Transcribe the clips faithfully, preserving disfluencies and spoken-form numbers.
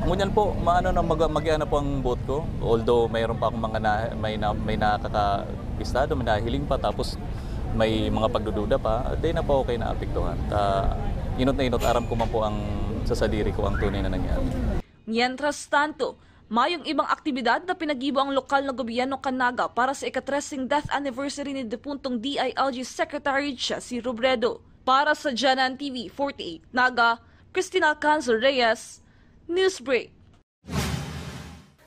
Ngunyan po, maano na mag-, magiana po ang boot ko. Although mayroon pa akong mga na, may na, may nakakapistado, may nahiling pa, tapos may mga pagdududa pa, di na po ako kayo naapektuhan. Ta, inot na inot, aram ko man po ang sa sadiri ko ang tunay na nangyari. Mientras tanto, mayong ibang aktibidad na pinag-ibo ang lokal na gobyerno kan Naga para sa ika-tres ning death anniversary ni depuntong D I L G Secretary Jesse Robredo. Para sa Janan T V forty-eight Naga, Christina Canzo Reyes, Newsbreak.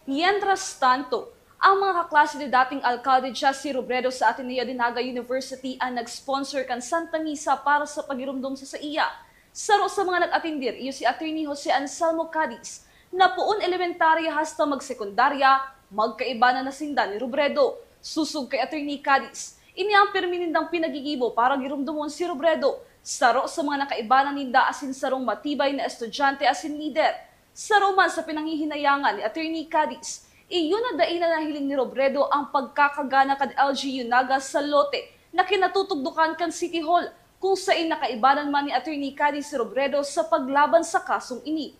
Mientras tanto, ang mga kaklase ni dating Alkalde Jesse Robredo sa Ateneo de Naga University ang nag-sponsor kan Santa Misa para sa pagirumdom sa saiya. Saro sa mga nag-atendir iyo si Attorney Jose Anselmo Cadiz, na poon elementarya hasta magsekundarya, magkaibanan na sinda ni Robredo. Susog kay Attorney Cadiz, ini ang pirmi nindang pinagigibo para girumdomon si Robredo, saro sa mga nakaibanan ninda asin sarong matibay na estudyante asin lider. Saro man sa pinanghihinayangan ni Attorney Cadiz, iyo na dai na nahiling ni Robredo ang pagkakagana kan L G U Naga sa lote na kinatutugdokan kan City Hall, kung sain nakaibanan man ni Attorney Cadiz si Robredo sa paglaban sa kasong ini.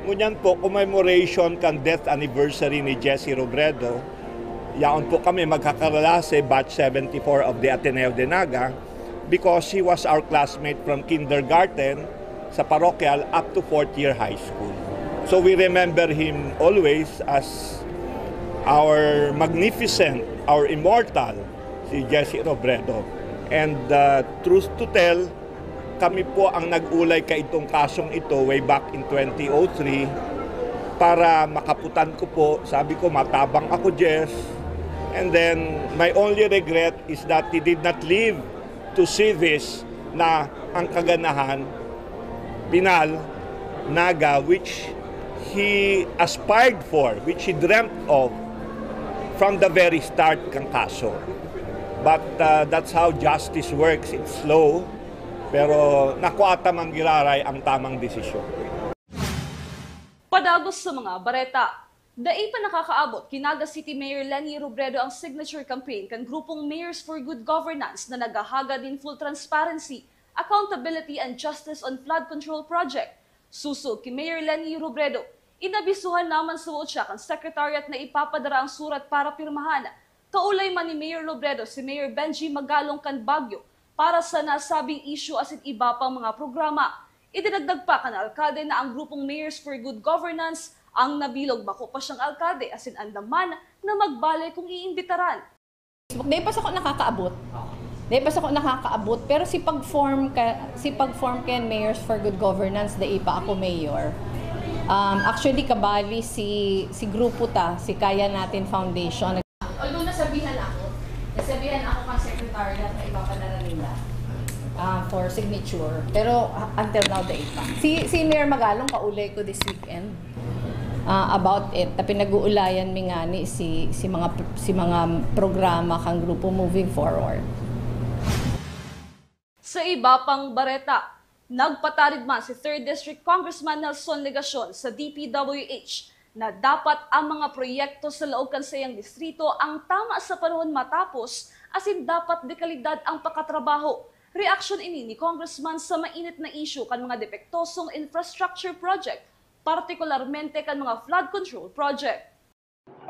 Ngunyan po, commemoration kan death anniversary ni Jesse Robredo. Yaon po kami, magkakalase, batch seventy-four of the Ateneo de Naga, because he was our classmate from kindergarten sa parokyal up to fourth year high school. So we remember him always as our magnificent, our immortal, si Jesse Robredo. And, uh, truth to tell, kami po ang nag-ulay kaitong kasong ito way back in twenty oh three para makaputan ko po. Sabi ko, "Matabang ako, Jess." And then, my only regret is that he did not live to see this, na ang kaganahan, pinal, Naga, which he aspired for, which he dreamt of from the very start kan kaso. But, uh, that's how justice works. It's slow, pero nakuha ta man giraray ang tamang desisyon. Padagos sa mga bareta. Dai pa nakakaabot ki Naga City Mayor Leni Robredo ang signature campaign kan grupong Mayors for Good Governance na naghahagad nin full transparency, accountability and justice on flood control project. Susog ki Mayor Leni Robredo, inabisuhan na man suot siya kan secretariat na ipapadara ang surat para pirmahan. Kaulay man ni Mayor Robredo si Mayor Benji Magalong kan Baguio para sa nasabing issue asin iba pang mga programa. Idinagdag pa kan alkalde na ang grupong Mayors for Good Governance ang nabilog bako pa siyang alkalde asin andam man na magbale kung iimbitaran. Di pa sa ko nakakaabot. Di pa sa ko nakakaabot, pero si pag-form ka, si pag-form kan Mayors for Good Governance, dai pa ako mayor. Um, actually, kabali si, si grupo ta, si Kaya Natin Foundation. Although nasabihan ako, nasabihan ako kan secretariat na ipapadara nila, ah, for signature. Pero, ah, until now, dai pa. Si, si Mayor Magalong, kaulay ko this weekend, ah, about it. Ta pinag-uulayan mi ngani si, si mga, si mga programa kan grupo moving forward. Sa iba pang bareta, nagpatarid man si Third District Congressman Nelson Legacion sa D P W H na dapat ang mga proyekto sa laog kan saiyang distrito ang tama sa panahon matapos asin dapat de kalidad ang pagkatrabaho. Reaksyon ini ni Congressman sa mainit na isyu kan mga depektosong infrastructure project, partikularmente kan mga flood control project.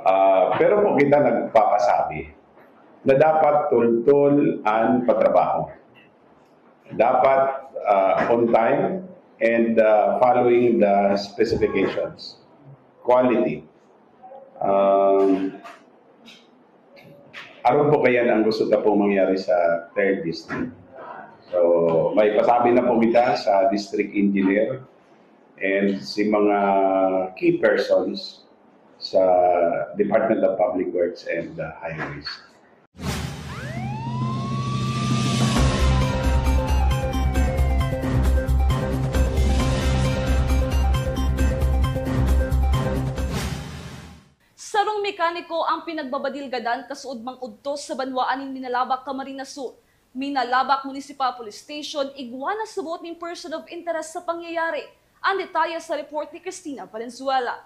Ah, pero po kita nagpapasabi na dapat tultol an patrabaho. Dapat, ah, on time and, ah, following the specifications. Quality. Um, arog po kayan ang gusto ta pong mangyari sa third district. So, may pasabi na po kita sa district engineer and si mga key persons sa Department of Public Works and, uh, Highways. Sarong mekaniko ang pinagbabadil gadan kasuodmang udto sa banwaan nin Minalabac, Camarines Sur. Minalabac Municipal Police Station, igwa na sa buot nin person of interest sa pangyayari. Ang detalye sa report ni Christina Valenzuela.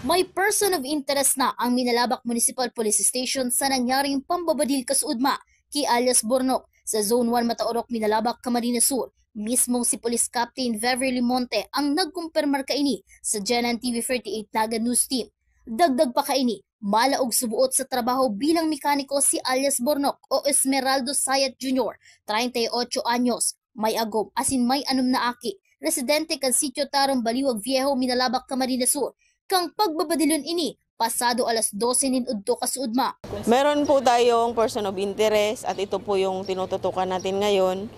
May person of interest na ang Minalabac Municipal Police Station sa nangyaring pambabadil kasuodma ki alias Bornok sa Zone one Mataorok, Minalabac, Camarines Sur, Mismong si Police Captain Beverly Monte ang nagkumpirmar kaini sa G N N T V forty-eight Naga News Team. Dagdag pa kaini, malaog subuot sa trabaho bilang mekaniko si alias Bornok o Esmeraldo Sayat Junior, treinta y ocho anyos, may agom asin may anom na aki, residente kan Sitio Tarong, Baliwag Viejo, Minalabac, Camarines Sur. Kang pagbabadilon ini, pasado alas dose nin udto kasuodma. Meron po tayong person of interest at ito po yung tinututukan natin ngayon.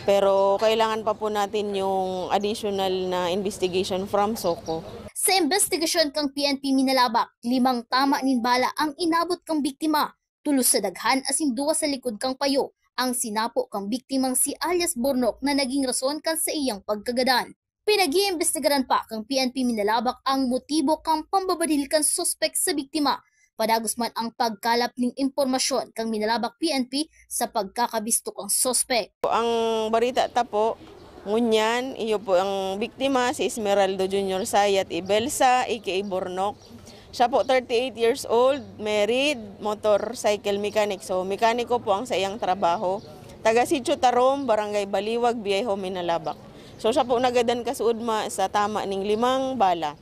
Pero kailangan pa po natin yung additional na investigation from SOCO. Sa investigasyon kang P N P Minalabac, limang tama nin bala ang inabot kang biktima. Tulos sa daghan asin duwa sa likod kang payo ang sinapo kang biktimang si alias Bornok na naging rason kan saiyang pagkagadan. Pinag-iimbestigaran pa kang P N P Minalabac ang motibo kang pambabadil kan suspek sa biktima. Padagos man ang pagkalap ning impormasyon kang Minalabac P N P sa pagkakabisto kang suspek. Ang barita ta po, ngunyan, iyo po ang biktima, si Esmeraldo Junior Sayat Ibelsa, A K A Bornok. Siya po, thirty-eight years old, married, motorcycle mechanic. So, mekaniko po ang saiyang trabaho. Taga Sitio Tarom, Barangay Baliwag, Viejo, Minalabac. So, siya po nagadan kasuodma sa tama ning limang bala.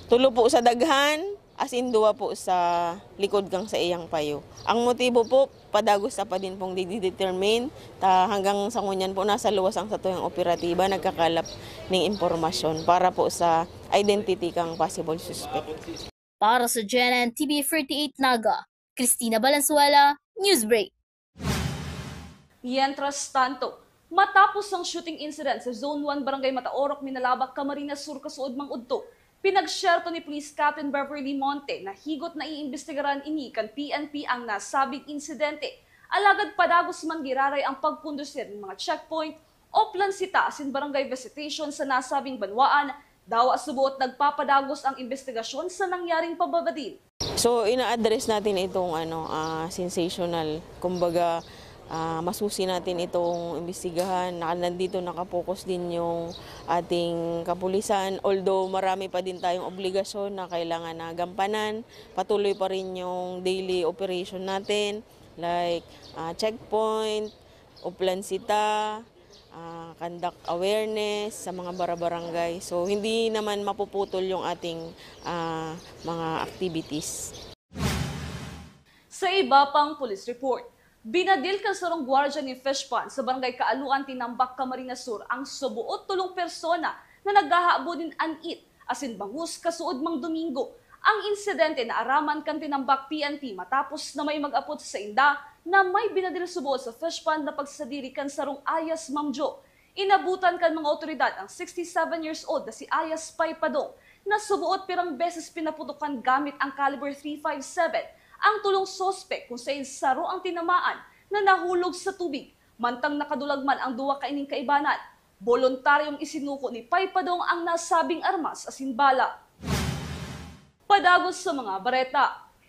Tulo po sa daghan, as in duwa po sa likod kang saiyang payo. Ang motibo po, padagos ta pa din pong didetermine. Ta hanggang sa ngunyan po, nasa luwas ang satuyang operatiba, nagkakalap ning impormasyon para po sa identity kang possible suspect. Para sa G N N T V forty-eight Naga, Christina Valenzuela, Newsbreak. Mientras tanto, matapos ang shooting incident sa Zone one, Barangay Mataorok, Minalabac, Camarines Sur, kasuodmang udto, pinagsyerto ni Police Captain Beverly Monte na higot na iimbestigaran ini kan P N P ang nasabing insidente. Alagad padagos man giraray ang pagkondusir nin mga checkpoint o plansita asin barangay visitation sa nasabing banwaan, dawa suboot nagpapadagos ang imbestigasyon sa nangyaring pambabadil. So, ina-address natin itong ano, ah, sensational. Kumbaga, ah, masusi natin itong imbestigahan. Naka-, nandito nakapokus din yung ating kapulisan. Although marami pa din tayong obligasyon na kailangan na gampanan, patuloy pa rin yung daily operation natin, like, ah, checkpoint, uplansita, ah, conduct awareness sa mga barabarangay. So, hindi naman mapuputol yung ating, ah, mga activities. Sa iba pang police report, binadil kan sarong gwardiya nin fish pond sa Barangay Kaaluan, Tinambac, Camarines Sur ang suboot tolong persona na naghahabon nin an-it asin bangus kasuodmang Domingo. Ang insidente naaraman kan Tinambac P N P matapos na may mag-apod sa sainda na may binadil suboot sa fish pond na pagsadiri kan sarong alias Ma'am Jo. Inabutan kan mga awtoridad ang sixty-seven years old na si alias Pay Padong, na suboot pirang beses pinaputokan gamit ang caliber three five seven ang tolong suspek, kung sain saro ang tinamaan na nahulog sa tubig, mantang nakadulag man ang duwa kaining kaibanan. Boluntaryong isinuko ni Pay Padong ang nasabing armas asin bala. Padagos sa mga bareta,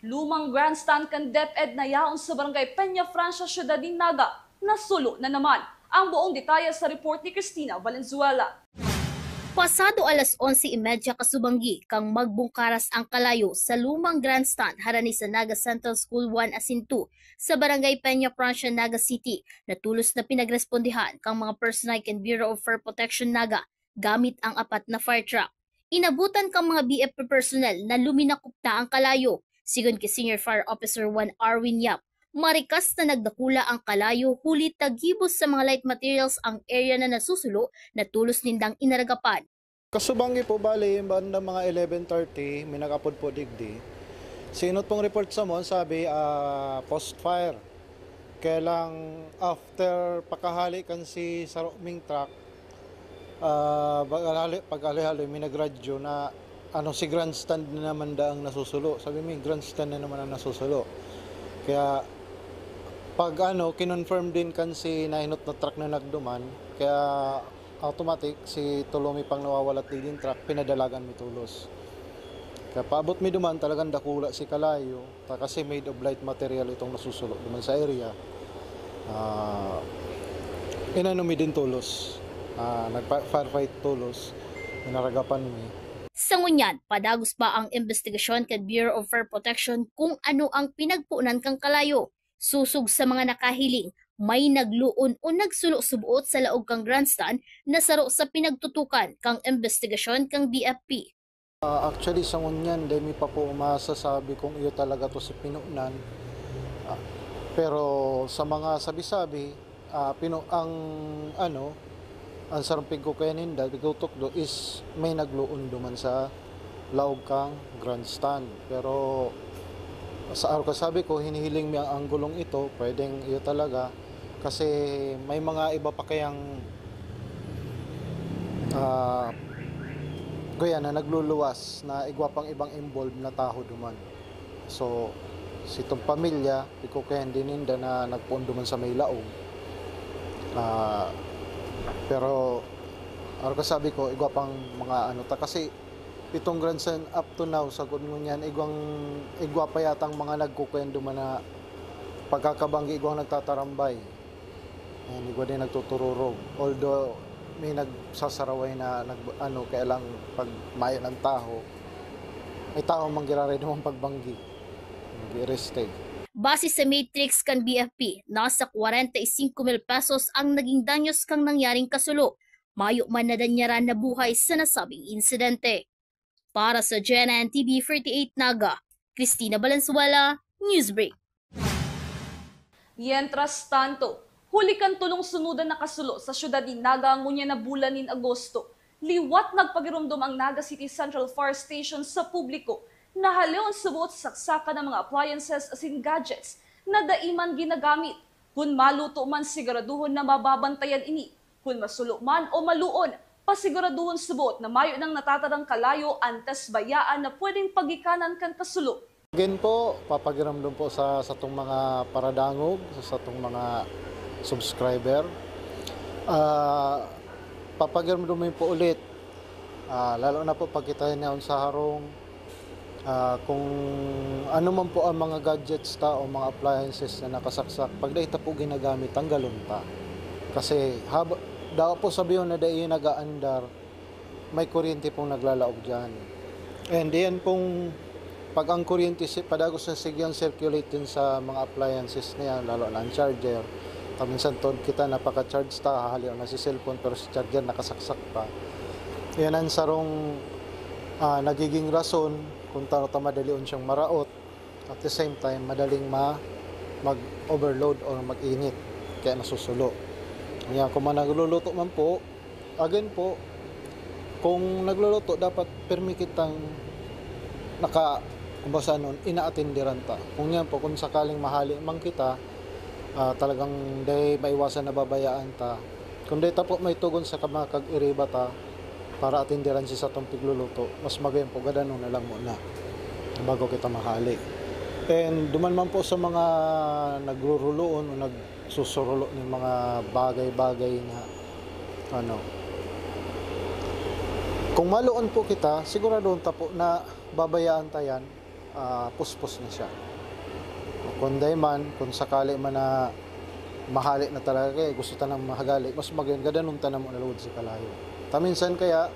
lumang grandstand kan DepEd na yaon sa Barangay Peña Francia, Syudad nin Naga, nasulo na naman. Ang buong detalye sa report ni Christina Valenzuela. Pasado alas onse y media kasubanggi kang magbungkaras ang kalayo sa lumang grandstand harani sa Naga Central School one asin two sa Barangay Peña Francia, Naga City, na tulos na pinagrespondihan kang mga personal kan Bureau of Fire Protection Naga gamit ang apat na fire truck. Inabutan kang mga B F P personnel na luminakop na ang kalayo. Sigon ki Senior Fire Officer one Arwin Yap, marikas na nagdakula ang kalayo huli ta gibo sa mga light materials ang area na nasusulo na tulos nindang inaragapan. Kasubanggi po, bali, banda mga eleven thirty, may nag-apod po digdi. Sinot pong report sa mon, sabi, ah, post fire. Kaya lang, after pakahali kan si Saroming Truck, ah, pag-alihali-, pag-alihali, may nagradyo na, ano, si grandstand na naman daang nasusulo. Sabi, "May grandstand na naman ang nasusulo." Kaya, pag ano, kinonfirm din kan si nahinot na truck na nagduman. Kaya, automatic, si tulo mi pang nawawalat digding truck, pinadalagan mi tolos. Kaya paabot mi duman, talagang dakula si kalayo, ta kasi made of light material itong nasusulo duman sa area. Ah, inano mi din tolos. Ah, nagpa-, firefight tolos, inaragapan mi. Sa ngunyan, padagos pa ang investigasyon kan Bureau of Fire Protection kung ano ang pinagpunan kan kalayo. Sosog sa mga nakahiling, may nagluon o nagsulo subot sa laog kan grandstand na saro sa pinagtutukan kan imbestigasyon kan B F P. Ah, actually, sa ngunyan, dai mi pa po masasabi kung iyo talaga to si pinunan. Ah, pero sa mga sabi-sabi, ah, pinu-, ang, ano, ang sarong pigkukuyan ninda, pigtutukdo is may nagluon duman sa laog kang grandstand. Pero sa ako sabi ko, hinihiling mi ang anggulong ito, pwedeng iyo talaga. Kasi may mga iba pa kayang, ah, kuya na nagluluwas na igwa pang ibang involved na taho duman. So, sitong pamilya, ikukuyan din ninda na nagpoon duman sa may laog. Ah, pero, ano ka sabi ko, igwa pang mga ano ta, kasi itong grandstand up to now, sagkod ngunyan, igwang, igwa pa yatang mga nagkukuyan duman na pagkakabanggi, igwang nagtatarambay. Ayan, igwa din nagtutururog. Although, may nagsasaraway na nag, ano, kaya lang pag mayo ng taho, may taho mang giraray naman pagbanggi. Nag-i-reste. Base sa matrix kan B F P, nasa kwarenta y singko mil pesos ang naging danyos kan nangyaring kasulo. Mayo man nadanyaran na buhay sa nasabing insidente. Para sa G N N T V forty-eight Naga, Christina Valenzuela, Newsbreak. Mientras tanto, huli kan tolong sunodan na kasulo sa siyudad nin Naga ngunyan na bulan nin Agosto, liwat nagpagiromdom ang Naga City Central Fire Station sa publiko na haleon subot saksakan ang mga appliances asin gadgets na dai man ginagamit. Kun maluto man, siguraduhon na mababantayan ini. Kun masulo man o maluon, pasiguraduhon subot na mayo nang natatarang kalayo antes bayaan na pwedeng pagikanan kan kasulo. Again po, papagiramdom po sa satong mga paradangog, sa satong mga subscriber. Ah, papagiramdom po ulit, ah, lalo na po pag kita yaon sa harong, ah, kung ano man po ang mga gadgets ta o mga appliances na nakasaksak, pag dai ta po ginagamit, tanggalon ta. Kasi haba, dawa po sabihon na dai nag-aandar, may kuryente pong naglalaog dyan. And yan pong, pag ang kuryente, si- padagos na sigyang circulate dun sa mga appliances na yan, lalo na ang charger. Paminsan tod kita, napaka-charge ta, hahalion na si cellphone, pero si charger nakasaksak pa. Yan ang sarong, ah, nagiging rason kung tano ta madalion siyang maraot. At the same time, madaling ma- mag-overload or mag-init. Kaya nasusulo. Kaya kung mga nagluluto man po, again po, kung nagluluto, dapat permi kitang naka, kumbaga sa nun, inaatenderan ta. Kung yan po, kung sakaling mahali man kita, ah, talagang dai maiwasan na babayaan ta. Kung dai ta po may tugon sa kamakag-iriba ta, para atenderan si satong pigluluto, mas magayon po gadanon na lang muna bago kita mahali. And duman man po sa mga nagruruloon o nagsusurulo ng mga bagay-bagay na ano, kung maluon po kita, siguradohon ta po na babayaan ta yan, ah, puspos na siya. Kung dai man, kung sakali man na mahali na talaga, eh, gusto ta nang mahali, mas magayon gadanon ta na mo na lugod si kalayo. Ta minsan kaya,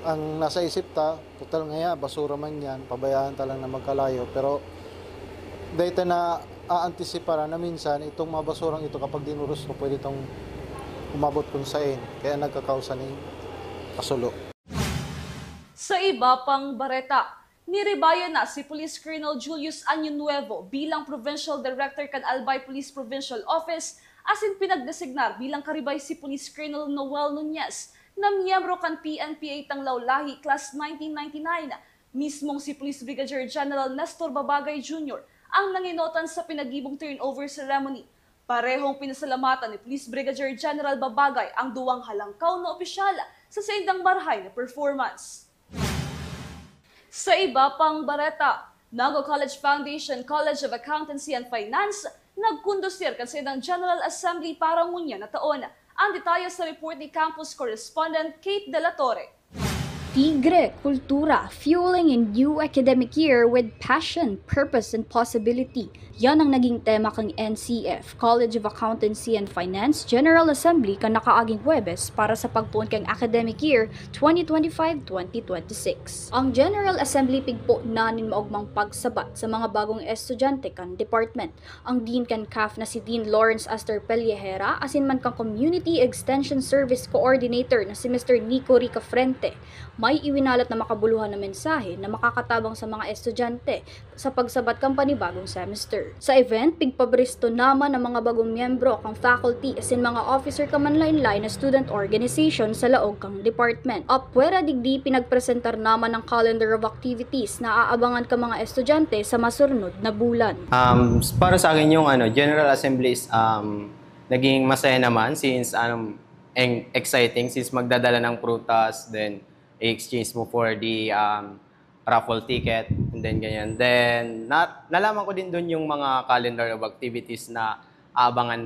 ang nasa isip ta, total ngaya, basura man yan, pabayaan ta lang na magkalayo. Pero dahil ta na aantisipara na minsan, itong mga basurang ito, kapag dinuros ko, pwede itong umabot kung sain. Kaya nagkakausa ning kasulo. Sa iba pang bareta, niribayan na si Police Colonel Julius Año Nuevo bilang Provincial Director kan Albay Police Provincial Office asin pinagdesignar bilang karibay si Police Colonel Noel Nunez na miyembro kan P N P A Tanglaw Lahi Class nineteen ninety-nine. Mismong si Police Brigadier General Nestor Babagay Junior ang nanginotan sa pinagibong turnover ceremony. Parehong pinasalamatan ni Police Brigadier General Babagay ang duwang halangkaw na opisyal sa saindang marhay na performance. Sa iba pang bareta, Nago College Foundation College of Accountancy and Finance nagkondusir kan saindang General Assembly para ngunyan na taon. Ang detalye sa report ni campus correspondent Kate De La Torre. Tigre Kultura, fueling a new academic year with passion, purpose, and possibility. Yan ang naging tema kan N C F, College of Accountancy and Finance, General Assembly kan nakaaging Huwebes para sa pagpoon kan academic year twenty twenty-five twenty twenty-six. Ang General Assembly pigpo na nin maogmang pagsabat sa mga bagong estudyante kan department. Ang Dean kan CAF na si Dean Lawrence Aster Pellejera asin man kan Community Extension Service Coordinator na si Mister Nico Ricafrente, may iwinalat na makabuluhan na mensahe na makakatabang sa mga estudyante sa pagsabat kan panibagong semester. Sa event, pigpabristo naman ang mga bagong miyembro kan faculty asin mga officer kan manlaen-laen na student organization sa laog kan department. Apwera digdi, pinagpresentar naman ang calendar of activities na aabangan kan mga estudyante sa masurnod na bulan. Um, para sa akin yung ano, General Assembly is um, naging masaya naman since um, eng- exciting since magdadala ng prutas, then i-exchange mo for the um, raffle ticket, and then ganyan. Then, na, nalaman ko din doon yung mga calendar of activities na aabangan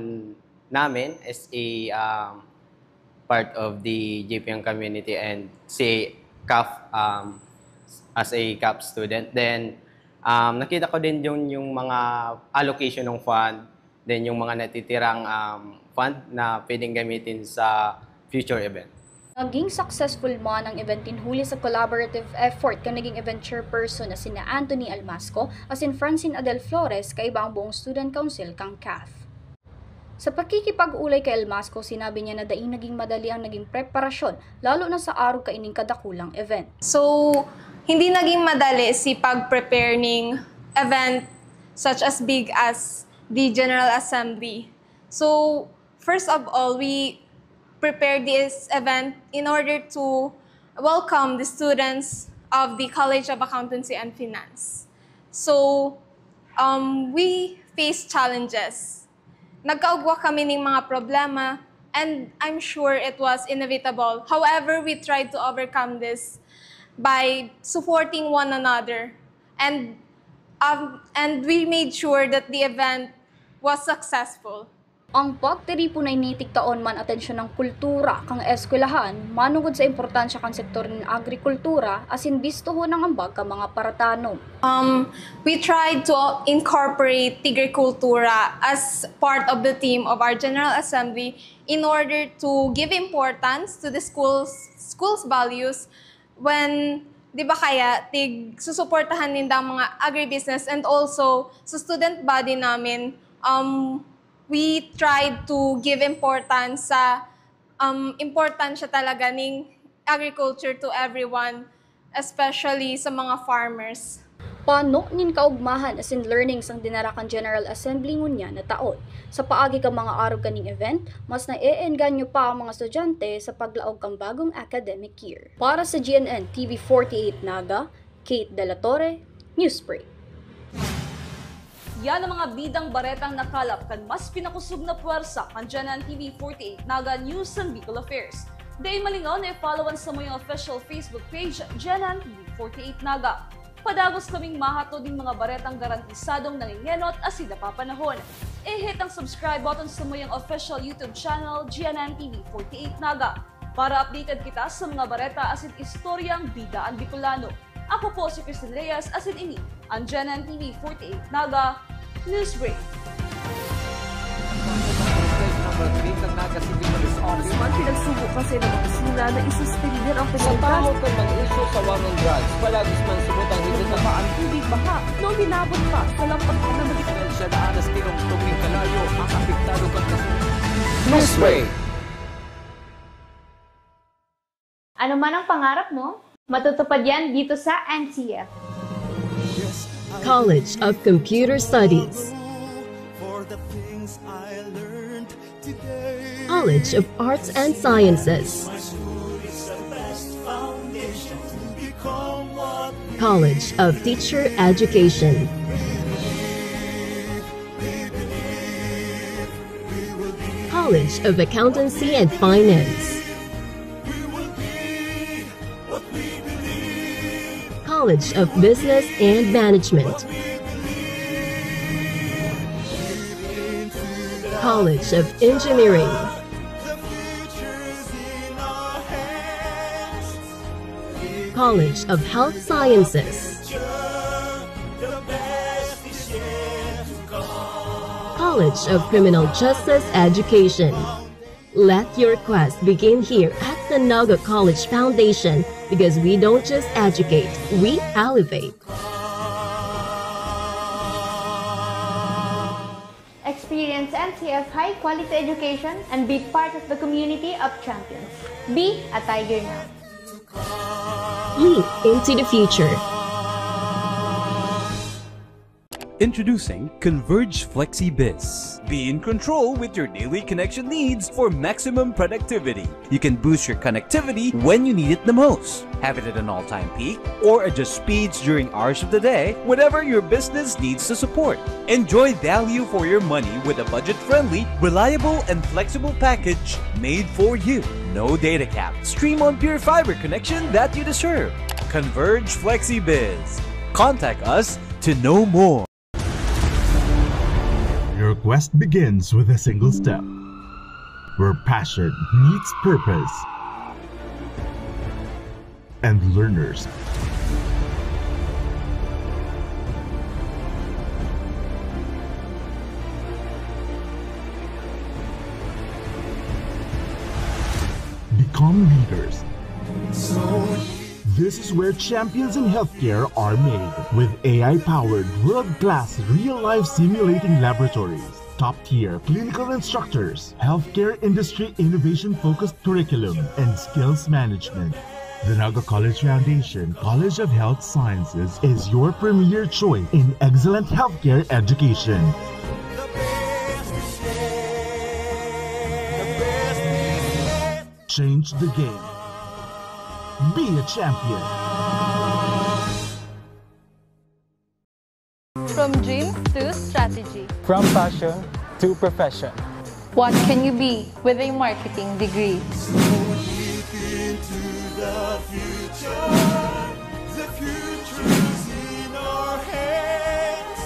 namin as a um, part of the J P M community and si CAF um, as a CAF student. Then, um, nakita ko din yung, yung mga allocation ng fund, then yung mga natitirang um, fund na pwedeng gamitin sa future event. Naging successful man ang event nin huli sa collaborative effort kan naging event chairperson na sina Anthony Almasco asin Francine Adel Flores kaiba ang buong Student Council kan CAF. Sa pakikipag-ulay kay Almasco, sinabi niya na daing naging madali ang naging preparasyon, lalo na sa arog kaining kadakulang event. So, hindi naging madali si pag-prepare ning event such as big as the General Assembly. So, first of all, we prepared this event in order to welcome the students of the College of Accountancy and Finance. So, um, we faced challenges. Nagkaugwa kami ning mga problema, and I'm sure it was inevitable. However, we tried to overcome this by supporting one another, and um, and we made sure that the event was successful. Ang pagtiripon na ini tigtaon man atensyon kan kultura kan eskwelahan manongod sa importansya kan sektor nin agrikultura asin bistohon ang ambag kan mga paratanom. Um, we tried to incorporate Tigre Kultura as part of the theme of our General Assembly in order to give importance to the school's, school's values when, di ba kaya, tig susuportahan ninda ang mga agribusiness and also sa student body namin, um, we tried to give importance sa um, importansya talaga ning agriculture to everyone, especially sa mga farmers. Pano nin kaugmahan asin learnings ang dinara kan General Assembly ngunyan na taon. Sa paagi kan mga arog kaning event, mas naeengganyo pa ang mga estudyante sa paglaog kan bagong academic year. Para sa G N N T V forty-eight Naga, Kate De La Torre, Newsbreak. Yan ang mga bidang baretang nakalap kan mas pinakusog na pwersa kan G N N T V forty-eight Naga News and Bicol Affairs. Dai malingaw na i-follow an samuyang official Facebook page, G N N T V forty-eight Naga. Padagos kaming mahatod nin mga baretang garantisadong nangengenot asin napapanahon. I-hit ang subscribe button sa samuyang official YouTube channel, G N N T V forty-eight Naga, para updated kita sa mga bareta asin istoryang bida an Bicolano. Ako po si Christine Reyes, asin ini an G N N T V forty-eight Naga Newsbreak. Number three, kan Naga City Police Office. Naman pinagsugo kasi ng opisina na isuspindi ang Sa penalidad. tahaw kan mag-uso sa war on drugs, palagis man subot ang higit na Bumaba ang tubig baha na uminabot pa sa lampag na magit- Dahil siya daan na stirong tubig kalayo, ang apektado kan kasunod. Newsbreak. Ano man ang pangarap mo, matutupad yan dito sa N C F. College of Computer Studies, College of Arts and Sciences, College of Teacher Education, College of Accountancy and Finance, College of Business and Management, College of Engineering, College of Health Sciences. College of Criminal Justice Education. Let your quest begin here at the Naga College Foundation, because we don't just educate, we elevate. Experience N C F high quality education and be part of the community of champions. Be a tiger now. Leap into the future. Introducing Converge FlexiBiz. Be in control with your daily connection needs for maximum productivity. You can boost your connectivity when you need it the most. Have it at an all-time peak or adjust speeds during hours of the day, whatever your business needs to support. Enjoy value for your money with a budget-friendly, reliable, and flexible package made for you. No data cap. Stream on pure fiber connection that you deserve. Converge FlexiBiz. Contact us to know more. Your quest begins with a single step, where passion meets purpose and learners become leaders. This is where champions in healthcare are made, with A I-powered world-class real-life simulating laboratories, top-tier clinical instructors, healthcare industry innovation-focused curriculum, and skills management. The Naga College Foundation College of Health Sciences is your premier choice in excellent healthcare education. Change the game. Be a champion. From dreams to strategy. From passion to profession. What can you be with a marketing degree? So leap into the future. The future is in our hands.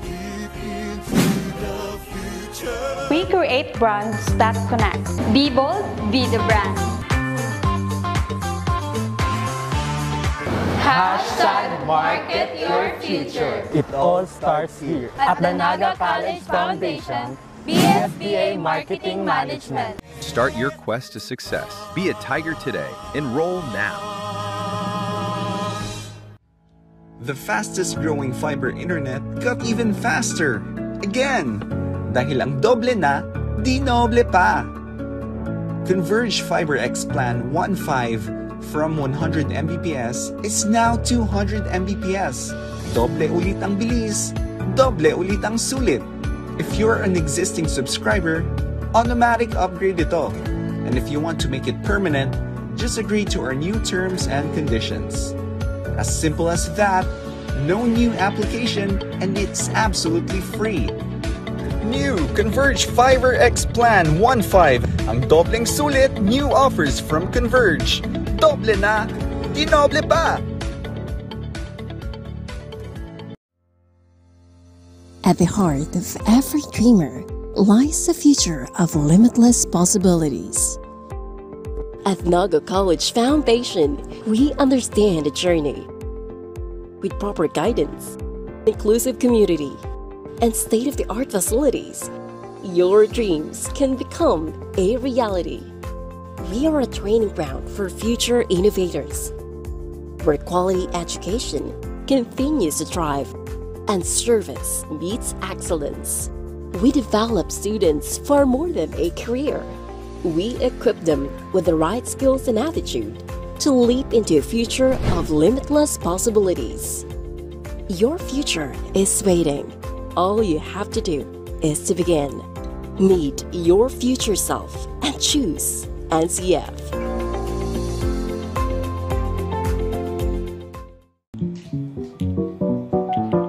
Leap into the future. We create brands that connect. Be bold, be the brand. Hashtag market your future. It all starts here. At the Naga College Foundation, B S B A Marketing Management. Start your quest to success. Be a tiger today. Enroll now. The fastest growing fiber internet got even faster again. Dahil ang doble na, dinoble pa. Converge Fiber X Plan one five from one hundred M B P S is now two hundred M B P S. Doble ulit ang bilis, doble ulit ang sulit. If you're an existing subscriber, automatic upgrade ito. And if you want to make it permanent, just agree to our new terms and conditions. As simple as that, no new application, and it's absolutely free. New Converge Fiber X Plan one five. Ang dobleng sulit, new offers from Converge. Doble na, dinoble pa! At the heart of every dreamer lies a future of limitless possibilities. At Naga College Foundation, we understand the journey. With proper guidance, inclusive community, and state-of-the-art facilities, your dreams can become a reality. We are a training ground for future innovators, where quality education continues to thrive and service meets excellence. We develop students for more than a career. We equip them with the right skills and attitude to leap into a future of limitless possibilities. Your future is waiting. All you have to do is to begin. Meet your future self and choose N C F.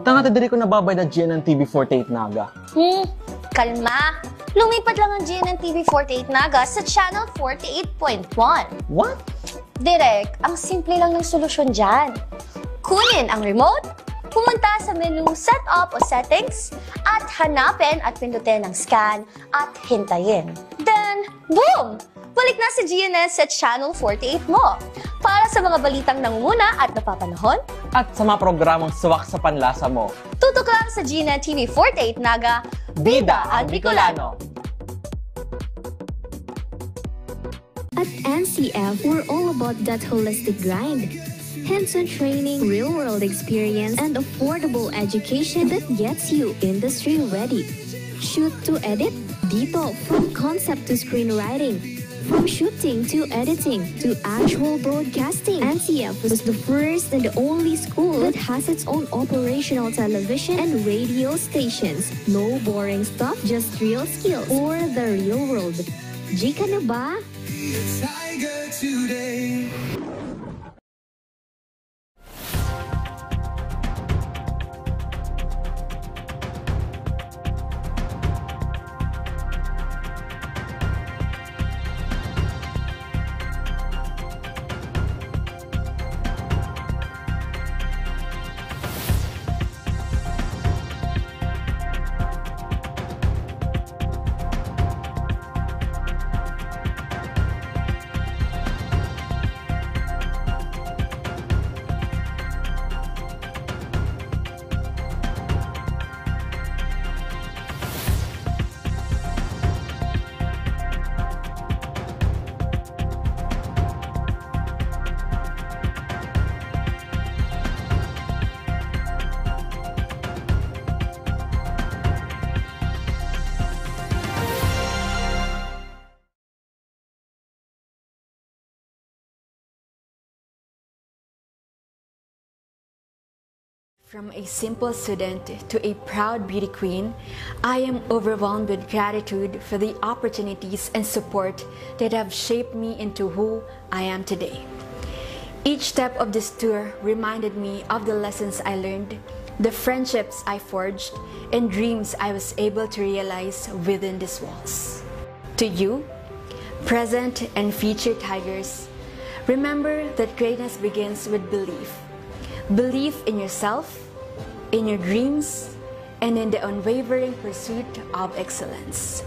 Tanga ta diri ko nababayad ang G N N T V forty-eight Naga. Hmm, kalma. Lumipat lang ang G N N T V forty-eight Naga sa Channel forty-eight point one. What? Direk, ang simple lang ng solusyon dyan. Kunin ang remote, pumunta sa menu Setup o Settings, at hanapin at pindutin ang Scan at hintayin. Then, boom! Balik na si G N S sa Channel forty-eight mo. Para sa mga balitang nangunguna at napapanahon, At sa mga programang suwak sa panlasa mo. Tutok lang sa G N N T V forty-eight Naga, Bida ang Bicolano. At N C F, we're all about that holistic grind. Hands-on training, real-world experience, and affordable education that gets you industry ready. Shoot to edit, dito, from concept to screenwriting, from shooting to editing to actual broadcasting. N C F was the first and only school that has its own operational television and radio stations. No boring stuff, just real skills for the real world. G ka na ba? Tiger today. From a simple student to a proud beauty queen, I am overwhelmed with gratitude for the opportunities and support that have shaped me into who I am today. Each step of this tour reminded me of the lessons I learned, the friendships I forged, and dreams I was able to realize within these walls. To you, present and future Tigers, remember that greatness begins with belief. Belief in yourself, in your dreams, and in the unwavering pursuit of excellence.